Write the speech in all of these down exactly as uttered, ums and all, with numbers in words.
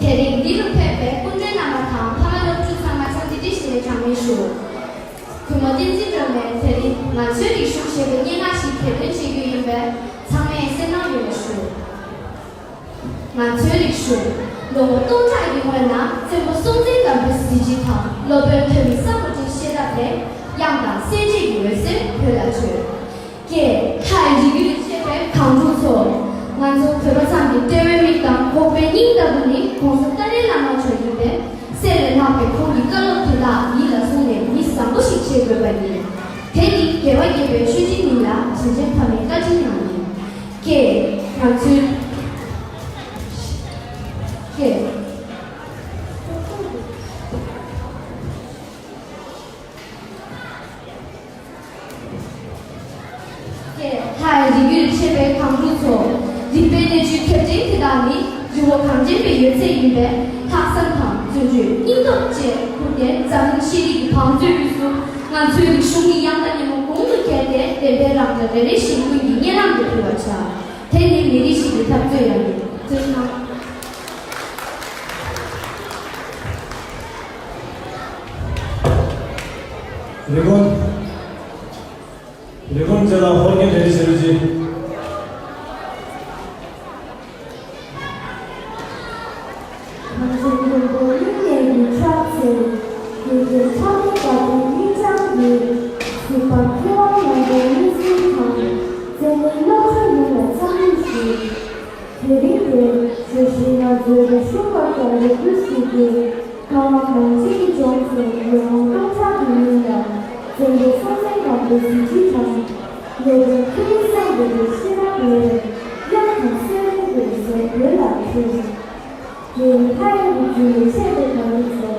དེ་རིང་འདི་རུ་ཕེབས་པའི་སྐུ་མགྲོན་རྣམ་པ་དང་ཕ་མ་སློབ་ཕྲུག་ཚང་མ་འཚམས་འདྲི་བཀྲ་ཤིས་བདེ་ལེགས་གྲངས་མེད་ཞུ། གུས་མོ་བསྟན་འཛིན་སྒྲོལ་མས་དེ་རིང་ང་ཚོའི་རིག་གཞུང་ཞེས་པའི་སྙན་ངག་ཞིག་གྱེར་འདོན་བྱེད་རྒྱུ་ཡིན་པས་ཚང་མས་གསན་གནང་ཡོད་པ་ཞུ། ང་ཚོའི་རིག་གཞུང་། ལོ་ངོ་སྟོང་ཕྲག་གི་སྔོན་ལ་བཙན་པོ་སྲོང་བཙན་སྒམ་པོའི་གཟི་བརྗིད་དང་སློབ་དཔོན་ཐོན་མི་ས་མུ་ཏྲའི་བཤད་གྲྭ་ལས་དབྱངས་དང་གསལ་བྱེད་ཀྱི་འོད་ཟེར་བོད་ལ་འཕྲོས། ཀྱེ། ལྷའི་རིགས་རྒྱུད་ལས་མཆེད་པའི་གངས་ཕྲུག་ཚོ། ང་ཚོ་བོད་པ་ཚང་གི་ལྟེ་བའི་མིག་དང་ལྐོག་པའི་སྙིང་ལྟ་བུ་ནི་༸གོང་ས་ཏཱ་ལའི་བླ་མ་མཆོག་ཡིན་པས། གསེར་ལས་ལྷག་པའི་ཁོང་གི་བཀའ་སློབ་དེ་དག་ཡིད་ལ་བཟུང་ནས་མི་བཟང་པོ་ཞིག་བྱེད་དགོས་པ་ཡིན། དེ་ནི་རྒྱལ་བ་དགྱེས་པའི་ཆོས་སྦྱིན་ཡིན་ལ་དྲིན་ཅན་ཕ་མའི་བཀའ་དྲིན་ཡང་ཡིན། ཀྱེ། ང་ཚོའི། ཀྱེ། ཀྱེ། ལྷའི་རིགས་རྒྱུད་ཆེ་བའི་གངས་ཕྲུག་ཚོ། རིག་པའི་གནས་ཚུལ་ཁྱབ་ཆེན་དེ་དག་ནི་རི་བོ་གངས་ཅན་པའི་ཡོད་ཚད་ཡིན་པས། ལྷག་བསམ་དང་བརྩོན་འགྲུས་སྙིང་སྟོབས་བཅས་ཁུར་ཏེ་འཛམ་གླིང་ཤེས་རིག་གི་བང་མཛོད་དབུས་སུ་ང་ཚོའི་རིག་གཞུང་གི་དབྱངས་རྟ་སྙན་མོ་གོང་དུ་འཁྱེར་ཏེ་བདེན་པའི་རང་སྒྲ་རེ་རེ་བཞིན་ཀུན་གྱི་སྙན་ལམ་དུ་ཕུལ་བར་བྱ། དེ་ནི་མི་རིགས་ཤིག་གི་འཐབ་རྩོད་ཡང་ཡིན། བརྩོན་གནང་། རེ་སྐོང་། རེ་སྐོང་བཅས་ལ་ཧོར་གྱི་འབྲེལ་བྱེད་རུ་ཅི། ང་ཚོའི་མགོན་པོ་གླིང་ནས་ཀྱི་ཕྱག་འཚལ། དགེ་རྒན་ཚོགས་མི་དགའ་ལྡན་མི་ལྕམ་གྱིས་གཟིགས་པར་ཁེ་དབང་ལམ་པའི་མི་སེར་དང་། བཙན་གནས་སློབ་གྲྭ་ཡོངས་ལ་འཚམས་འདྲི་ཞུ། དེ་རིང་དེ་བརྗོད་གཞི་ང་ཚོའི་རིག་གཞུང་བར་གྱི་རེ་སྐུལ་ཞུ་རྒྱུ། ཁ་བ་གངས་ཅན་གྱི་ལྗོངས་སུ་ལོ་ངོ་སྟོང་ཕྲག་གི་སྔོན་ལ་བཙན་པོ་སྲོང་བཙན་སྒམ་པོའི་གཟི་བརྗིད་དང་། སློབ་དཔོན་ཐོན་མི་སངས་རྒྱས་པའི་བཤད་གྲྭ་ལས་དབྱངས་དང་གསལ་བའི་འོད་ཟེར་བོད་ལ་འཕྲོས། དེ་ལྷ་ཡི་རིགས་རྒྱུད་ལས་མཆེད་པའི་གངས་རི་ཚོ།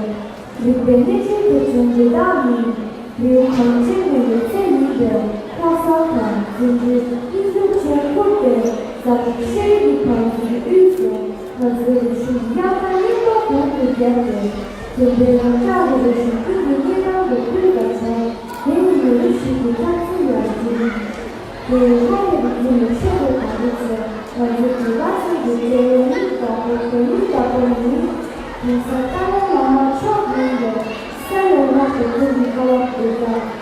རིག་པའི་གནས་ཆེན་དུ་བྱུང་འདི་དག་ནི། རི་བོ་གངས་ཅན་པའི་ཡོད་ཚད་ཡིན་པས། ལྷག་བསམ་དང་བརྩོན་འགྲུས་སྙིང་སྟོབས་བཅས་ཁུར་ཏེ། འཛམ་གླིང་ཤེས་རིག་གི་བང་མཛོད་དབུས་སུ་ང་ཚོའི་རིག་གཞུང་དབྱངས་རྟ་སྙན་པོ་གོང་དུ་རྒྱས་ཏེ། བདེན་པའི་རང་སྒྲ་རེ་རེ་བཞིན་ཀུན་གྱི་སྙན་ལམ་དུ་ཕུལ་བར་བྱ། དེ་ནི་མི་རིགས་ཤིག་གི་འཐབ་རྩོད་ཡང་ཡིན། དེ་ལྷ་ཡི་རིགས་རྒྱུད་ལས་མཆེད་པའི་གངས་རི་ཚོ། ང་ཚོའི་བོད་པ་ཚོ་གི་ལྟེ་བའི་མིག་དང་ལྐོག་པའི་སྙིང་ལྟ་བུ་ནི། ༸གོང་ས་ཏཱ་ལའི་བླ་མ་མཆོག་ཡིན་པས། གསེར་ལས་ལྷག་པའི་ཁོང་གི་བཀའ་སློབ་དེ་དག